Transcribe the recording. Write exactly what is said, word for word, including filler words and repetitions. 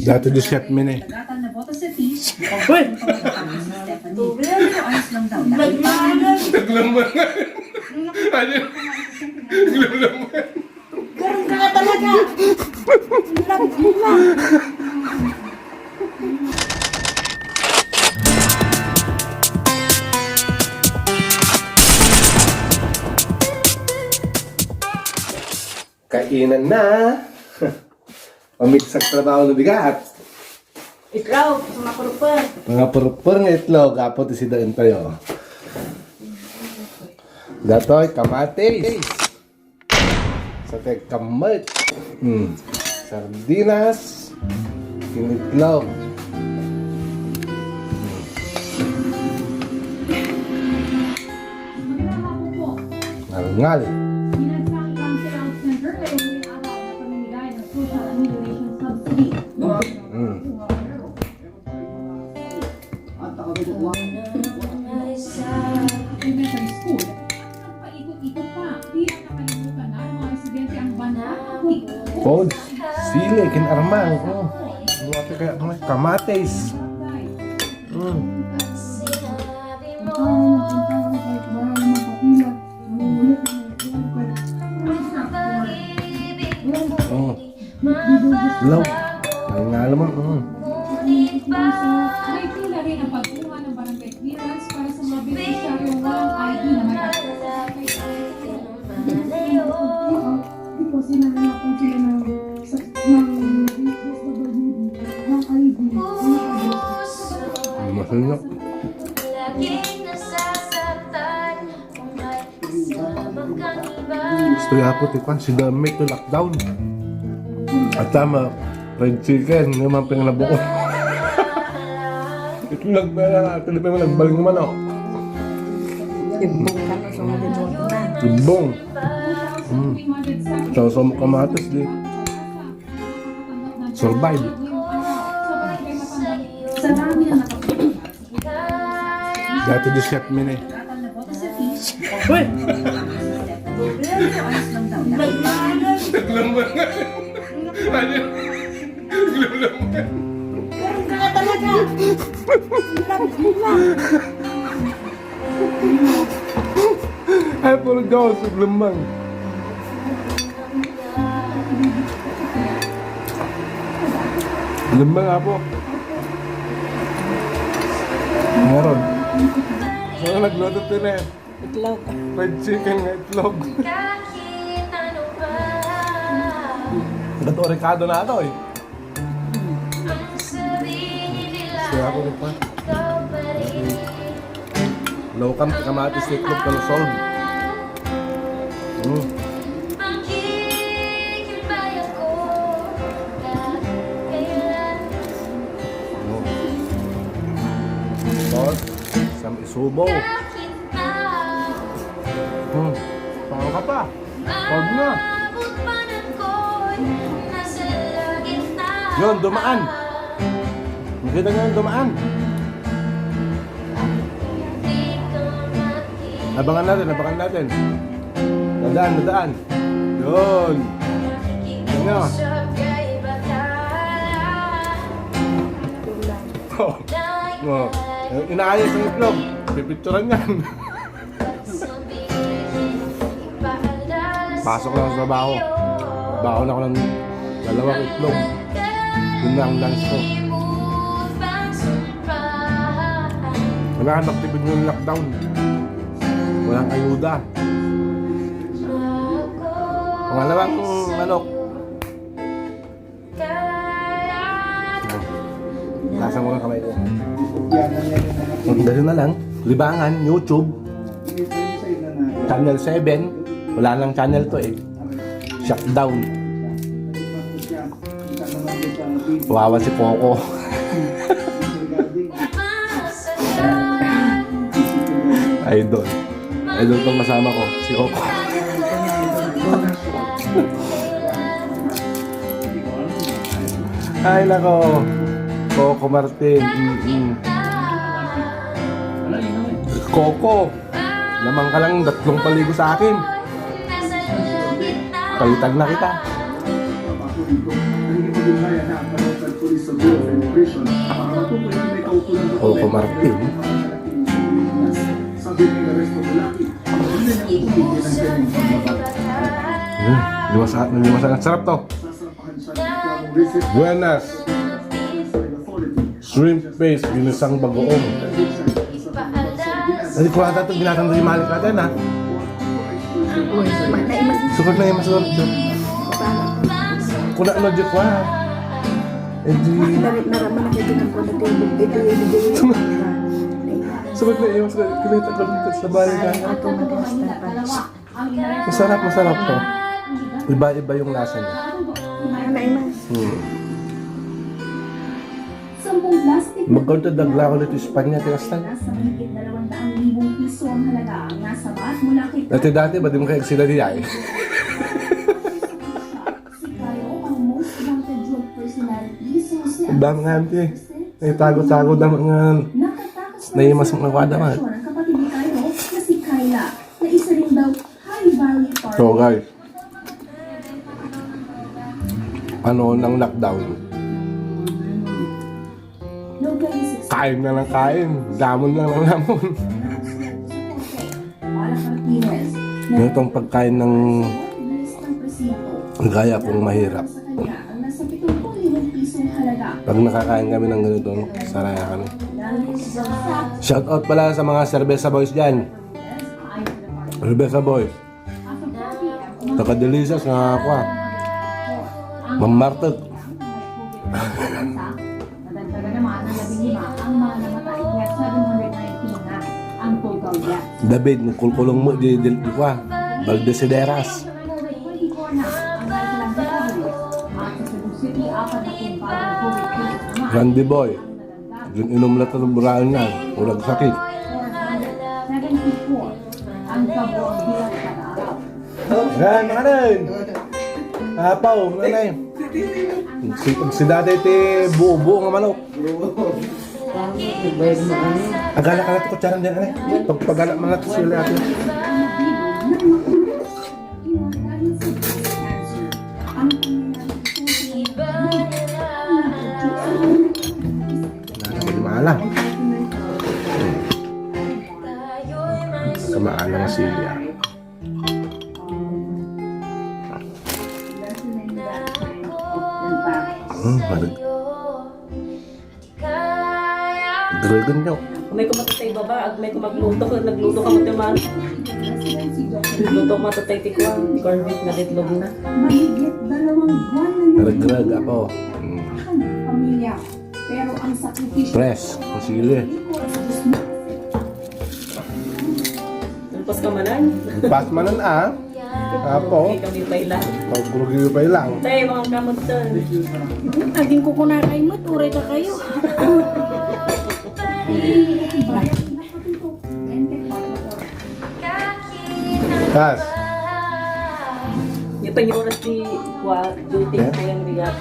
Dati di chef mi ni. Uy! Naglaman. Ano? Naglaman. Ganun ka na talaga. Love you na. Kainan na. Pamigsa ti trabaho no bigat. Itlog, mga purpur. Mga purpur nga itlog, apo ti sidaentayo. Datoy, kamatis. Sa tek kammet. Hmm. Sardinas. Kinitlog. Ngalngal. Mm. Elementary School. Nagpaikot-ikot pa. Di nakalimutan na ng mga residente ang banta. Cold. Sili, kin armang. Oh. Buwate kaya kamatis. Mm. Oh. Law. Ay nga naman. Mm. May pila rin ang pagkuha ng barangay clearance para sa mga benepisyaryo walang I D na may access sa Di po, sinangayapan sila ng, sa, ng D S W D, ng I D, ng address. Masaya. Gusto ya po, tikwan, si Dami to lockdown. At tama, fried chicken, yung mga pinanabukod. Itlog na, tuloy pa yung nagbaling naman, oh. Ibong ka na, sumagot na. Ibong. Mm. Sawsaw mo kamatis, di. Survive. Sa dami na nakapagod. Dati di chef mi ni. Uy! Naglaman. Ano? Naglaman. Ganun ka na talaga. Ay, puro Diyos, naglaman. Alam ba nga po? Meron. Saan nagluto din eh? Itlog. Fried chicken nga itlog. Ba't orekado na ito eh? Kaya ako nagpa. Lokam, kamatis, itlog, kalusog. Mm. Mm. Tapos, isang isubo. Hmm. Saan ka pa? Huwag na. Yun, dumaan. Nakita niyo yung dumaan? Abangan natin, abangan natin. Dadaan, dadaan. Yun. Ano? Oh. Oh. Inaayos ang itlog. Pipicturan yan. Pasok lang sa trabaho. Baon ako ng dalawang itlog. Yun na ang lunch ko. Kailangan magtipid ng lockdown. Walang ayuda. Pangalawang manok. Nasa mo ng kamay ko. Dali na lang. Libangan, YouTube. Channel seven. Wala nang channel to eh. Shutdown. Wawa si Coco. Idol. Idol tong kasama ko, si Coco. Ay, nako. Coco Martin. Mm-mm. Coco. Lamang ka lang tatlong paligo sa akin. Palitan na kita. Coco Martin. Hmm, liwasa, liwasa. Sarap to. Buenas. Shrimp paste, ginisang bagoong. Ay, kuha tayo, binatang tayo malik natin, ha? Uy, ma-, naimas. Sukat na yung mas. Kuna na di kuha. Eh, di. Nara-, naraman na kayo ng kuha natin. Ito yung bigay. Sukat na yung mas. Kinita ko dito sa balik, ha? Ito, matigas na pala. Masarap, masarap to. Iba-iba yung lasa niya. Ano, Imas? Hmm. Magkaunti dagla ko dito Espanya, tigas tayo. Dati-dati, ba di mo kaya sila di ay? Ang dami nga, auntie. Ay, tago-tago na mga naimas mga kwada, man. Ang kapatid ni Cairo na si Kyla, na isa rin daw high value target. So, guys, ano nang lockdown? Kain na lang kain, damon na lang damon. Itong pagkain ng gaya kong mahirap. Pag nakakain kami ng ganito, no? Saraya kami. Shout out pala sa mga Cerveza Boys dyan. Cerveza Boys. Taga Delicias nga ako, ah. Mamartag. David, nagkulkulong mo, di, di, di kwa. Valdesideras. Randy Boy. Gin-inom lang ito ng buraon na. Ulag sakit. Yan, mga rin. Apaw, nanay. Si, si Daday ti buo-buo nga manok. Agala ka na ito, kutsara dyan, anay. Pag, pagala man natin sila, ate. Nasa pagmala. Kamaalang sili, ah. Hmm, malag-, dragon nyo. May kumatatay baba, ag may kumagluto, nagluto ka mo, man. Nagluto ka matatay ti kwan, corned beef nga itlog na. Mahigit dalawang buwan na naging Regreg ako. Mm. ang pamilya. Pero ang sakripisyo Press, ang sili. Ang pas ka manan? Pas manan, ah. Apo. Okay, kami pa ilan. Pagrugi pa ilang. Tay, mga kamot to. Aging kukunakay mo, turay ka kayo. Tas. Yung pag-oras ni Kwa, duty ko yung bigat.